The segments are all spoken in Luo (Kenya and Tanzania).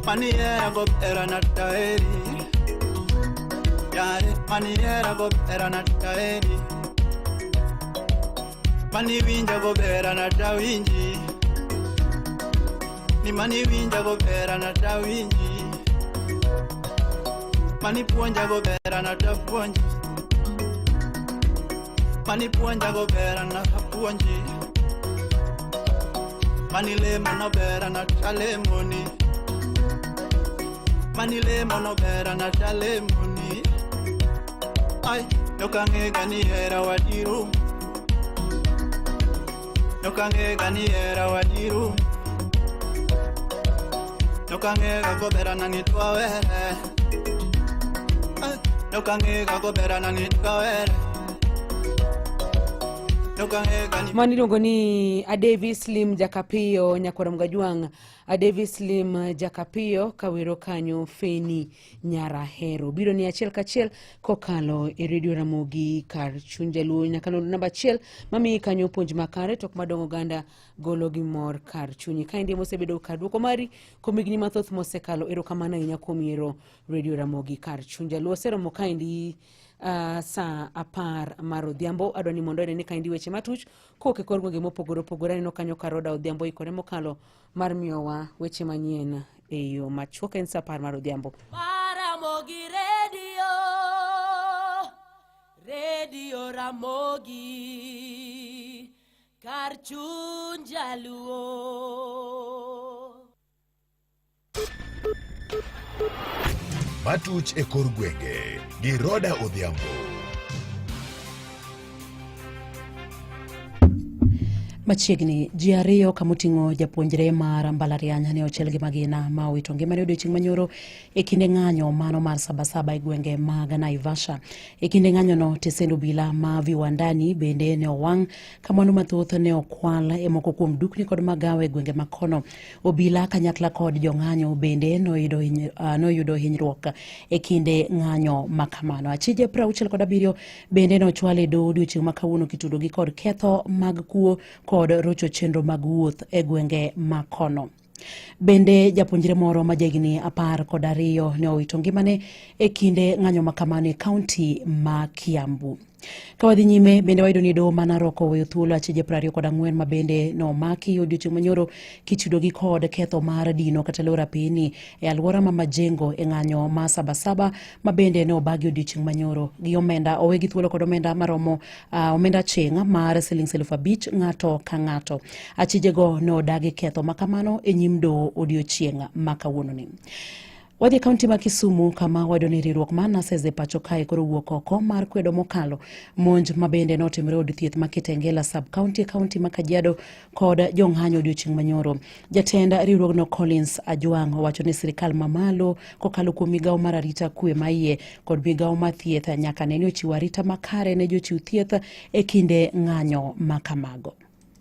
Maniera go era na taeri. Yare maniera go era na taeri. Mani winja go bera na tawinji. Ni mani winja go bera na tawinji. Mani puonja go bera na tapuonji. Mani puonja go bera na tapuonji. Mani lemo no bera na talemoni. Mani lemo no bera na talemoni. Ai, nokang'ega ni hera wadiru. Nokang'ega ni hera wadiru. Nokang'ega gobera na nitwawere. Ai, nokang'ega gobera na nitwawere. Nokang'ega ni Mano iluongo ni Adevi Slim Jakapiyo nyakwar Mgajwang'. Adevi Slim Jakapiyo kawero kanyo Feni Nyarahero. Biro ni achiel kachiel kokalo e Radio Ramogi kar chuny jaluo nyakalondo namba achiel mamiyi kanyo puonj makare to ok madong'o oganda golo gi mor kar chunyi. Kaendi mosebedo kar duoko mari kuom higni mathoth mosekalo. Erokamano ahinya kuom yiero Radio Ramogi kar chuny jaluo. Oseromo kaendi saa 10 mar odhiambo. Adwa ni mondo ine ni kaendi weche matuch kowuok e kor gwenge mopogore opogore. Aneno kanyo ka Roda Odhiambo ikore mokalo mar miyowa weche manyien e yo machuok. En saa 10 mar odhiambo. Ramogi Radio, Radio Ramogi, kar chuny jaluo. Matuch e kor gwenge gi Roda Odhiambo. Machiegni ji ariyo kamoting'o japuonjre mar mbalariany ne ochiel gi magina ma owito ngimane odiochieng' manyoro e kinde ng'anyo mano mar Sabasaba e gwenge mag Naivasha. E kinde ng'anyono tesend obila ma Viwandani bende ne owang' ka mwandu mathoth ne okwal e moko kuom dukni kod magawa e gwenge makono. Obila kanyakla kod jong'anyo bende noyudo hinyruok e kinde ng'anyo ma kamano. Achije 67 bende nochwal e doho odiochieng' ma kawuono kitudogi kod ketho mag kuo kod rocho chenro mag wuoth e gwenge ma kono. Bende japuonjre moro ma jahigni 12 ne owito ngimane e kinde ng'anyo ma kamano e kaunti ma Kiambu. Ka wadhi nyime bende wayudo ni doho ma Narok oweyo thuolo achije 24 ma bende nomaki odiochieng' manyoro kitudogi kod ketho mar dino kata loro apini e alwora ma Majengo e ng'anyo ma Sabasaba ma bende ne obagi odiochieng' manyoro gi omenda owegi thuolo kod omenda maromo omenda aching' mar siling 5,000 ng'ato ka ng'ato. Achijego ne odagi ketho ma kamano e nyim doho odiochieng' ma kawuononi. Wadhi e kaunti ma Kisumu kama wayudo ni riwruok mar nurses e pacho kae koro wuok oko mar kwedo mokalo monj ma bende notimore od thieth ma Kitengela sub county e kaunti ma Kajiado kod jong'anyo odiochieng' manyoro. Jatend riwruogno Collins Ajwang' owacho ni sirikal mamalo kokalo kuom migawo mar arita kwe ma iye kod migawo mar thieth nyaka ne ni ochiwo arita makare ne jochiw thieth e kinde ng'anyo ma kamago.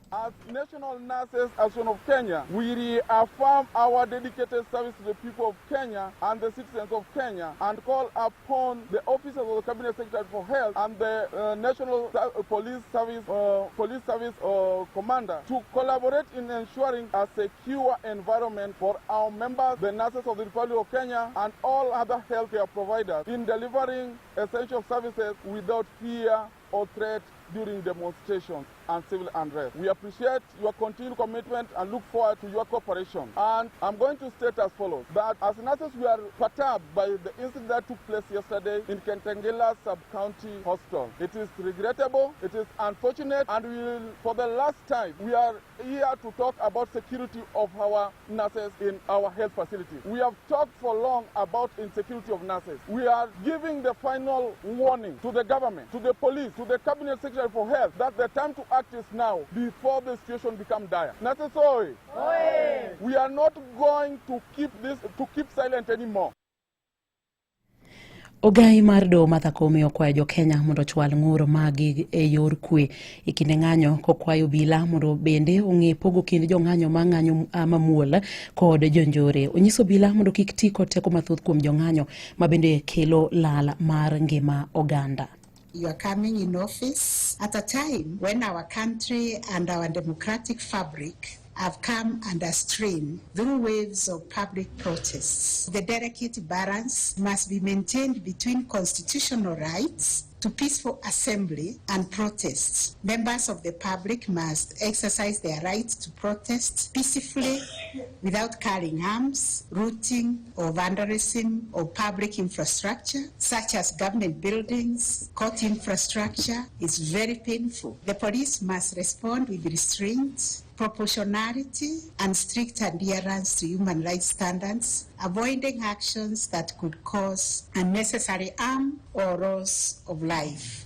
As National Nurses Association of Kenya, we reaffirm our dedicated service to the people of Kenya and the citizens of Kenya and call upon the officers of the Cabinet Secretary for Health and the National Police Service Commander to collaborate in ensuring a secure environment for our members, the nurses of the Republic of Kenya, and all other healthcare providers in delivering essential services without fear or threat during demonstrations and civil unrest. We appreciate your continued commitment and look forward to your cooperation. And I'm going to state as follows, that as nurses we are perturbed by the incident that took place yesterday in Kitengela Sub-County Hospital. It is regrettable, it is unfortunate, and we will, for the last time, we are here to talk about security of our nurses in our health facilities. We have talked for long about insecurity of nurses. We are giving the final warning to the government, to the police, to the Cabinet Secretary for Health, that the time to act is now before the situation becomes dire. Nurses, oi! Oi! We are not going to keep this, to keep silent anymore. Ogai mar doho Martha Koome okwayo jo-Kenya mondo ochwal ng'ur maggi e yor kwe e kinde ng'anyo kokwayo obila mondo bende ong'e pogo kind jong'anyo ma ng'anyo mamuol kod jonjore. Onyiso obila mondo kik ti kod teko mathoth kuom jong'anyo ma bende kelo lal mar ngima oganda. You are coming in office at a time when our country and our democratic fabric have come under strain through waves of public protests. The delicate balance must be maintained between constitutional rights to peaceful assembly and protests. Members of the public must exercise their right to protest peacefully without carrying arms, looting, or vandalism of public infrastructure, such as government buildings, court infrastructure. Is very painful. The police must respond with restraint, proportionality, and strict adherence to human rights standards, avoiding actions that could cause unnecessary harm or loss of life.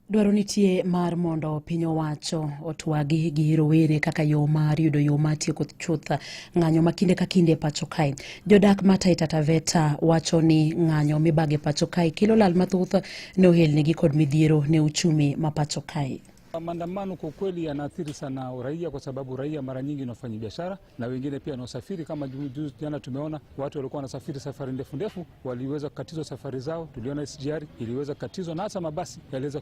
Dwaro nitie mar mondo piny owacho otwagi gi rowere kaka yo mar yudo yo mar tieko chuth ng'anyo ma kinde ka kinde e pacho kae. Jodak ma Taita Taveta wacho ni ng'anyo mibago e pacho kae kelo lal mathoth ne ohelnigi kod midhiero ne uchumi ma pacho kae. Maandamano kwa kweli yanaathiri sana raia, kwa sababu raia mara nyingi ni wafanya biashara na wengine pia wanaosafiri. Kama juzi jana tumeona watu walikuwa wanasafiri safari ndefu ndefu, waliweza kukatizwa safari zao. Tuliona SGR iliweza kukatizwa na hata mabasi yaliweza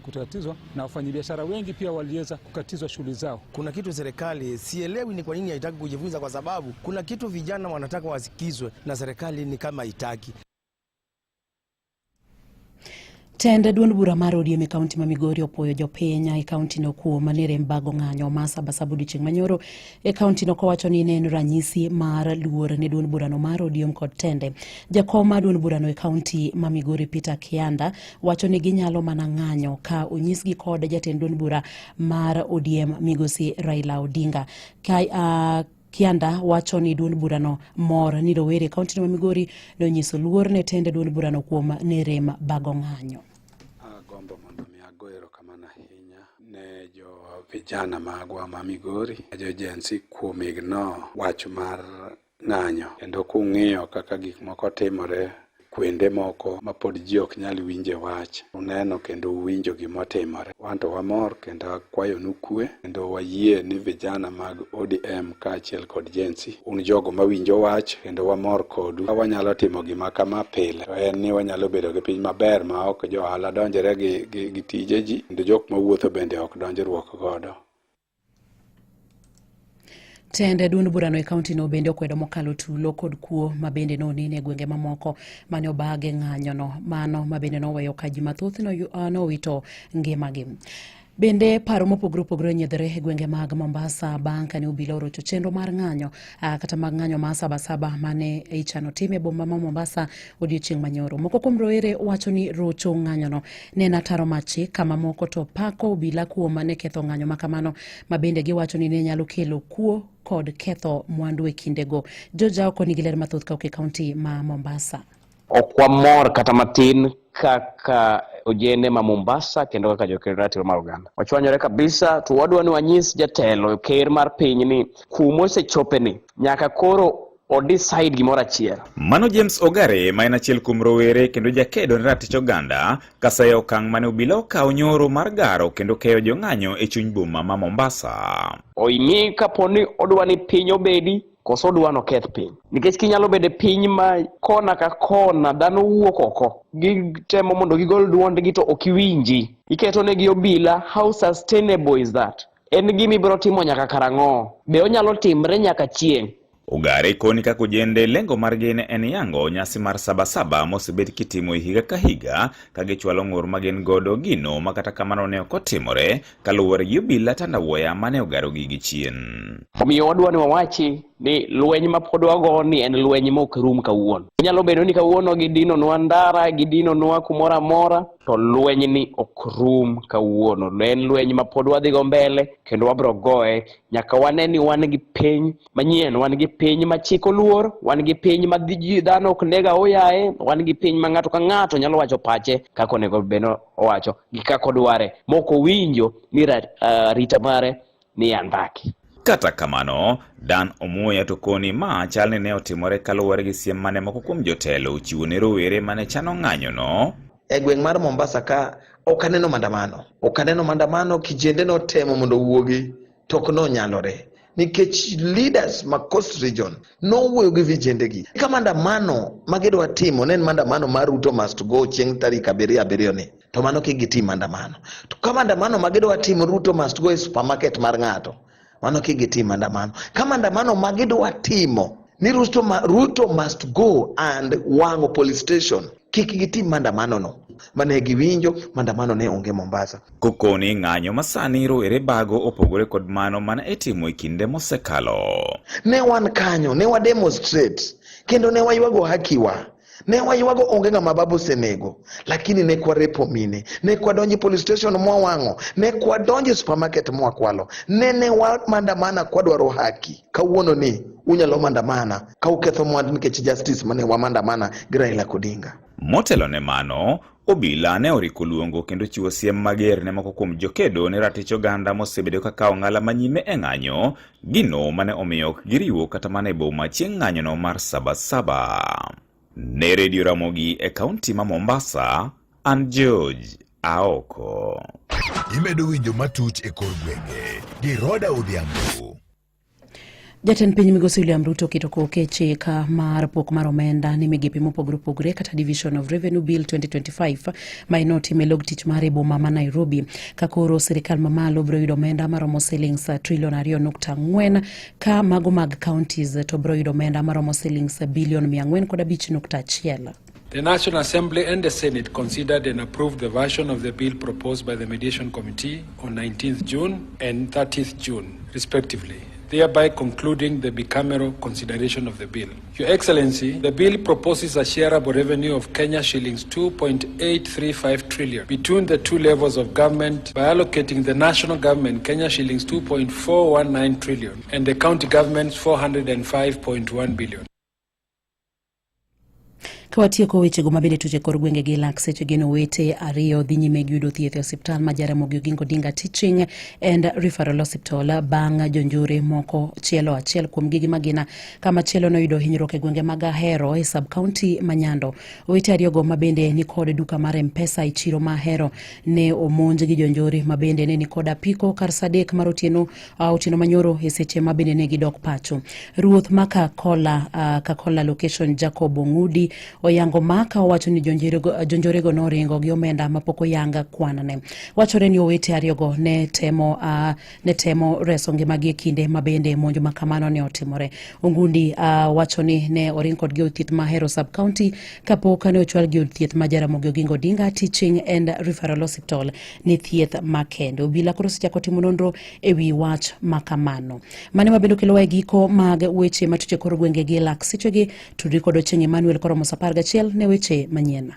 kukatizwa, na wafanyabiashara wengi pia waliweza kukatizwa shughuli zao. Kuna kitu serikali sielewi ni kwa nini haitaki kujifunza, kwa sababu kuna kitu vijana wanataka wasikizwe na serikali ni kama haitaki. Tend duond bura mar ODM e kaunti ma Migori opuoyo jopiny e kaunti no kuom ne bago ng'anyo ma Sabasaba odiochieng' manyoro e kaunti no kowacho ni ne en ranyisi mar luor ne duond burano mar ODM kod tende. Jakom mar duond burano e kaunti ma Migori Peter Kianda wacho ni ginyalo mana ng'anyo ka onyisgi kod jatend duond bura mar ODM migosi Raila Odinga. Kianda wacho ni duond burano mor ni rowere e kaunti ma Migori nonyiso luor ne tend duond burano kuom ne rem bago ng'anyo. Agombo mondo mi ago erokamano ahinya ne jo vijana magwa ma Migori, jo Gen Z kuom ignore wach mar ng'anyo. Kendo kung'iyo kaka gik moko timore kuonde moko ma pod ji ok nyal winje wach, uneno kendo uwinjo gimotimore. Wan to wamor kendo akwayonu kwe kendo wayie ni vijana mag ODM kaachiel kod Gen Z un jogo mawinjo wach kendo wamor kodu. Ka wanyalo timo gima kama pile to en ni wanyalo bedo gi piny maber ma ok jo ohala donjre gi tije ji kendo jok mawuotho bende ok donjruok godo. Tend duond burano e kaunti no bende okwedo mokalo tulo kod kuo ma bende nonen e gwenge mamoko mane obage ng'anyono, mano ma bende noweyo ka ji mathoth nowito ngimagi. Bende paro mopogore opogore onyiedhore e gwenge mag Mombasa bang' kane obila orocho chenro mar ng'anyo kata mag ng'anyo mar Sabasaba mane ichano tim e boma ma Mombasa odiochieng' manyoro. Moko kuom rowere wacho ni rocho ng'anyono ne en ataro mar chik, kama moko to pako obila kuom ne ketho ng'anyo makamano ma bende giwacho ni ne nyalo kelo kuo kod ketho mwandu e kindego. George Aoko nigi ler mathoth kawuok e kaunti ma Mombasa. Ok wamor kata matin kaka ojende ma Mombasa kendo kaka joked ratiro mar oganda. Wachwanyore kabisa to wadwa ni wanyis jatelo ker mar piny ni kumosechope ni nyaka koro o decide gimoro achiel. Mano James Ogare ma en achiel kuom rowere kendo jakedo ne ratich oganda kasayo okang' mane obila okawo nyoro mar garo kendo keyo jong'anyo e chuny boma ma Mombasa. Oing'i kapo ni odwa ni piny obedi koso odwa noketh piny. Nikech kinyalo bedo e piny ma kona ka kona dhano wuok oko, gitemo mondo gigol duondgi to ok iwinji. Iketo negi obila, how sustainable is that? En gima ibiro timo nyaka karang'o? Be onyalo timre nyaka chieng'? Ogare koni kaka ojende lengo margi ne en yango nyasi mar Sabasaba mosebed kitimo e higa ka higa ka gichwalo ng'ur ma gin godo gino ma kata kamano ne ok otimore kaluwore gi obila tandawuoya mane ogaro gigi chien. Omiyo wadwa ni wawachi ni lweny ma pod wago ni en lweny ma ok rum kawuono. Nyalo bedo ni kawuono gidinonwa ndara, gidinonwa kumoro amora, to lweny ni ok rum kawuono. En lweny ma pod wadhi go mbele kendo wabro goye nyaka wane ni wan gi piny manyien, wan gi piny ma chik oluor, wan gi piny ma dhano ok neg aoyaye, wan gi piny ma ng'ato ka ng'ato nyalo wacho pache kaka onego bed ni owacho gi kaka odware mok owinjo ni arita mare ni andaki. Kata kamano, Dan Omuoya to koni ma chal ni ne otimore kaluwore gi siem mane moko kuom jotelo ochiwo ne rowere mane chano ng'anyono. E gweng' mar Mombasa ka ok aneno maandamano, ok aneno maandamano, kijende notemo mondo owuogi to ok nonyalore nikech leaders ma Coast Region nowuoyo gi vijende gi. Ka maandamano ma gidwa timo ne en maandamano mar Ruto must go chieng' tarik 7 ni, to mano kik gitim maandamano. To ka maandamano ma gidwa timo Ruto must go e supermarket mar ng'ato, Mano kik gitim maandamano. Ka maandamano ma gidwa timo ni Ruto, ma, Ruto must go and wang'o police station, kik gitim maandamano no. Mane giwinjo maandamano ne onge Mombasa. Kokoni ng'anyo masani rowere bago opogore kod mano mana itimo e kinde mosekalo. Ne wan kanyo, ne wa demonstrate kendo ne waywago hakiwa. Ne waywago onge ng'ama baba osenego, lakini ne kwarepo mine, ne kwadonjo e police station mwawang'o, ne kwadonjo e supermarket mwakwalo, ne ne wamandamana kwadwaro haki. Kawuono ni unyalo mandamana ka uketho mwandu nikech justice mane wamandamana gi Raila Odinga. Motelo ne mano, obila ne oriko luongo kendo chiwo siem mager ne moko kuom jokedo ne ratich oganda mosebedo ka kawo ng'ala manyime e ng'anyo, gino mane omiyo ok giriwo kata mana e boma chieng' ng'anyono mar Sabasaba. Ne Redio Ramogi e kaunti ma Mombasa, an George Aoko. Imedo winjo matuch e kor gwenge gi Roda Odhiambo. Jatend piny migosi William Ruto oketo koke chik mar pok mar omenda ne migepe mopogore opogore kata Division of Revenue Bill 2025 ma enotim e log tich mare e boma ma Nairobi. Ka koro sirikal mamalo biro yudo omenda maromo silings trilion 2.4 ka mago mag counties to biro yudo omenda maromo silings bilion 405.1. The National Assembly and the Senate considered and approved the version of the bill proposed by the Mediation Committee on 19th June and 30th June, respectively, thereby concluding the bicameral consideration of the bill. Your Excellency, the bill proposes a shareable revenue of Kenya shillings 2.835 trillion between the two levels of government by allocating the national government Kenya shillings 2.419 trillion and the county governments 405.1 billion. Ka watieko wechego mabende tuche kor gwenge gi lak seche geno owete ariyo dhi nyime gi yudo thieth e osiptal ma Jaramogi Oginga Odinga Teaching and Referral Hospital bang' jonjore moko chielo achiel kuom gigi magina kama chielo noyudo hinyruok e gwenge mag Ahero e sub county ma Nyando. Owete ariyogo ma bende ni kod duka mar M-Pesa e chiro ma Ahero ne omonj gi jonjore ma bende ne ni kod apiko kar saa 3 mar otieno otieno manyoro e seche ma bende ne gidok pacho. Ruoth ma Kakola, Kakola location Jacob Ong'udi oyango ma ka owacho ni jonjorego noringo gi omenda mapok oyang kwanne. Wachore ni owete ariyogo ne temo reso ngimagi e kinde ma bende monj ma kamano ne otimore. Ongundi wacho ni ne oring kodgi e od thieth ma Ahero sub county kapok ne ochwalgi e od thieth ma Jaramogi Oginga Odinga Teaching and Referral Hospital ne thieth makende. Obila koro osechako timo nonro e wi wach ma kamano. Mane mabende okelowa e giko mag weche matuche kor gwenge gi lak sechegi. Tudri kod Ochieng' Emmanuel koromo saa 11 ne weche manyien.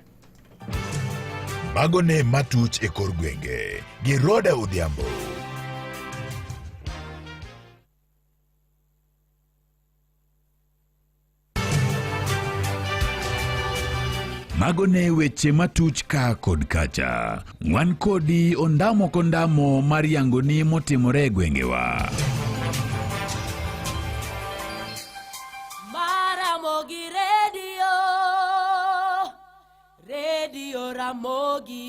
Mago ne matuch e kor gwenge gi Roda Odhiambo. Mago ne weche matuch ka kod kacha. Wan kodi ondamo kondamo mar yangoni motimore e gwengewa. Maramogi Radio, Radio Ramogi,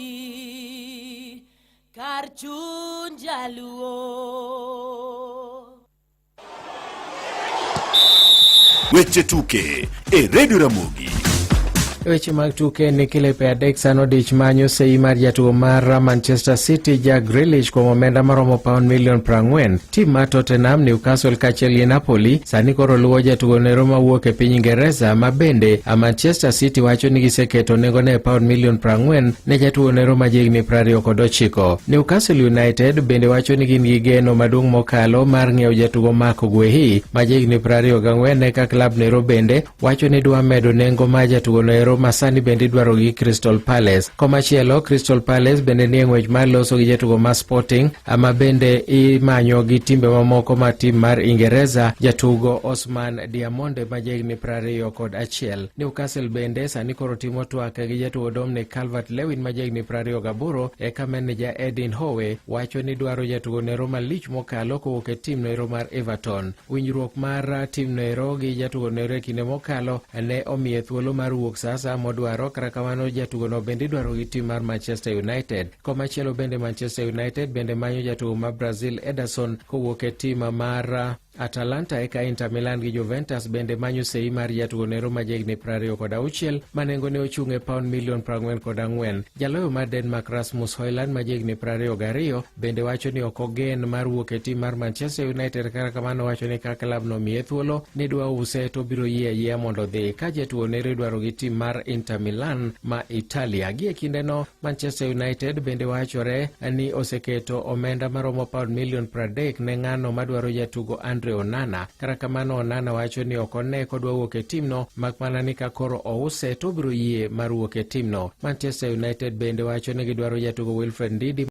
kar chuny jaluo. Weche tuke e Radio Ramogi. Weche mag tuke ni kilepe adek sano dich manyo sei mar jatugo mar Manchester City Jack Grealish kuom omenda maromo paund milion 40. Tim mar Tottenham, Newcastle kaachiel gi Napoli sani koro luwo jatugo nero mawuok e piny Ingereza ma bende Manchester City wacho ni giseketo nengone e paund milion 40 ne jatugo nero ma jahigni 29. Newcastle United bende wacho ni gin gi geno maduong' mokalo mar ng'iewo jatugo Marc Guehi ma jahigni 24 eka klab nero bende wacho ni dwa medo nengo mar jatugo noero ma sani bende idwaro gi Crystal Palace. Komachielo, Crystal Palace bende nie ng'wech mar loso gi jatugo ma Sporting ma bende imanyo gi timbe mamoko ma tim mar Ingereza jatugo Osman Diamonde ma jahigni 21. Newcastle bende sani koro timo twak gi jatugo Dominic Calvert-Lewin ma jahigni 28 eka meneja Edin Howe wacho ni dwaro jatugo nero malich mokalo kowuok e tim nero mar Everton. Winjruok mar tim nero gi jatugo nero e kinde mokalo ne omiye thuolo mar wuok sa asaya modwaro, kata kamano jatugono bende idwaro gi tim mar Manchester United. Komachielo bende Manchester United bende manyo jatugo ma Brazil Ederson kowuok e tim mar Atalanta eka Inter Milan gi Juventus bende manyo sei mar jatugo nero ma jahigni 26 ma nengone ochung' e paund milion 44. Jaloyo mar Denmark Rasmus Hojlund ma jahigni 22 bende wacho ni ok ogen mar wuok e tim mar Manchester United, kata kamano wacho ni ka klabno omiye thuolo ni dwa use to obiro yie ayiea mondo odhi ka jatugo nero idwaro gi tim mar Inter Milan ma Italia. Gie kindeno Manchester United bende wachore ni oseketo omenda maromo paund milion 30 ne ng'ano madwaro jatugo Andre Onana. Kata kamano Onana wacho ni ok one kodwa wuok e timno, mak mana ni ka koro ouse to obiro yie mar wuok e timno. Manchester United bende wacho ni gidwaro jatugo Wilfred Ndidi.